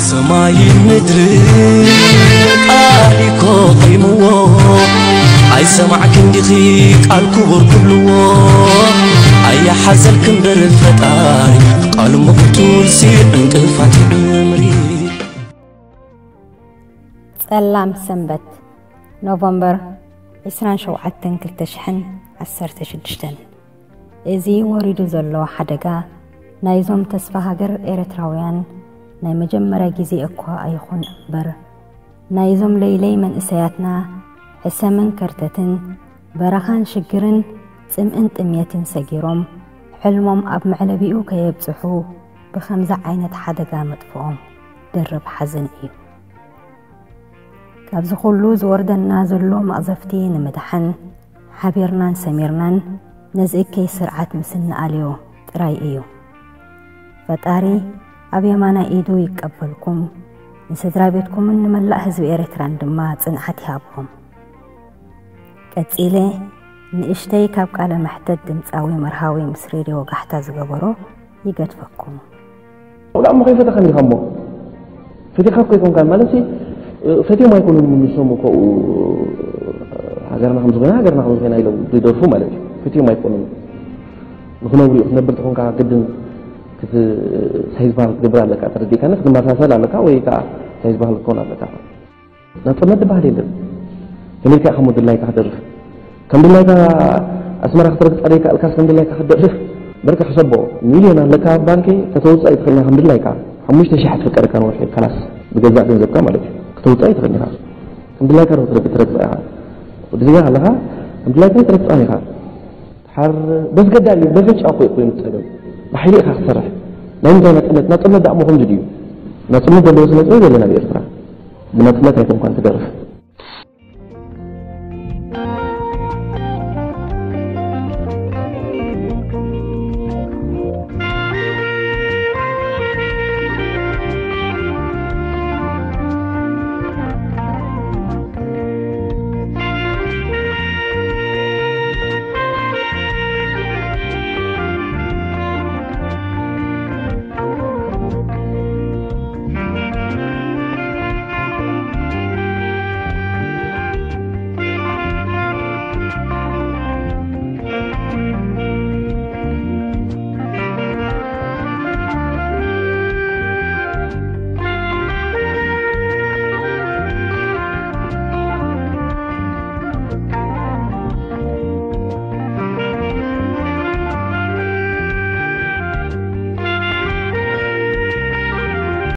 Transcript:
ሰማይን ምድሪ ቃል ኮኺምዎ ኣይሰማዕክን ዲኺ ቃል ክቡር ክብልዎ ኣያሓዘልክ እምበር ፈጣሪ ቃል ምቕቱል ሲ ዕንቅፋት ዕምሪ ጸላም ሰንበት ኖቨምበር ዕስራን ሸውዓተን ክልተ ሽሕን ዓሰርተ ሽዱሽተን። እዚ ወሪዱ ዘሎ ሓደጋ ናይዞም ተስፋ ሃገር ኤርትራውያን ናይ መጀመርያ ግዜ እኳ ኣይኹን እምበር፣ ናይዞም ለይለይ መንእሰያትና ሕሰምን ከርተትን፣ በረኻን ሽግርን፣ ጽምእን ጥምየትን ሰጊሮም፣ ሕልሞም ኣብ መዕለቢኡ ከየብጽሑ ብኸምዚ ዓይነት ሓደጋ ምጥፍኦም ድርብ ሓዘን እዩ። ካብዚ ኩሉ ዝወርደና ዘሎ መቕዘፍቲ ንምድሓን ሓቢርናን ሰሚርናን ነዚ እከይ ስርዓት ምስ እንኣልዮ ጥራይ እዩ። ፈጣሪ ኣብ የማናይ ኢዱ ይቀበልኩም፣ ንስድራ ቤትኩምን ንመላእ ህዝቢ ኤርትራን ድማ ጽንዓት ይሃብኩም። ቀጺለ ንእሽተይ ካብ ቃለ መሕተት ድምጻዊ መርሃዊ ምስ ሬድዮ ጋሕታ ዝገበሮ ይገድፈኩም። ወላ እሞ ከይፈተኻ እንዲኻ እሞ ፈቲኻ እኮ ይኮንካ ማለት ሲ ፈትዮም ኣይኮኑን ንሶም እኮ ሃገርና ከም ዝኾነ ሃገርና ከም ዝኾነ ኢሎም ዝደርፉ ማለት እዩ። ፈትዮም ኣይኮኑን ንክነብሩ እዩ ክትነብር ተኾንካ ግድን ሳይ ዝበሃል ክትገብር ኣለካ ተረዲእካኒ ክትመሳሰል ኣለካ ወይ ከዓ ሳይ ዝበሃል ክትኮን ኣለካ። ናጽነት ዝበሃል የለን። ከመይ ኢልካ ኢኻ እሞ ድላይካ ክደርፍ? ከም ድላይካ ኣስመራ ክትረግጻ ዘይከኣልካስ ከም ድላይካ ክትደርፍ? በርካ ሕሰቦ፣ ሚልዮን ኣለካ ኣብ ባንኪ ከተውጽእ ኣይትኽእልን ኢኻ ከም ድላይካ። ሓሙሽተ ሽሕ ትፍቀደካ ንወርሒ ካላስ ብገዛእ ገንዘብካ ማለት እዩ። ከተውጽእ ኣይትኽእልን ኢኻ። ከም ድላይካ ዶ ክትረግ- ትረግጻ ኢኻ? ወዲ ዜጋ ኣለኻ ከም ድላይካ ኣይትረግጻን ኢኻ። ሓር በዚ ገዳል እዩ በዚ ጫ እኮ ኮይኑ ጸገም ብሓይሊ ኢኻ ክትሰርሕ ናይ ምንታይ ናጽነት ናጽነት ደኣ እሞ ከምዚ ድዩ ናጽነት ዘለዎ ስነ ጥበብ የለን ኣብ ኤርትራ ብናጽነት ኣይኮንኳን ትደርፍ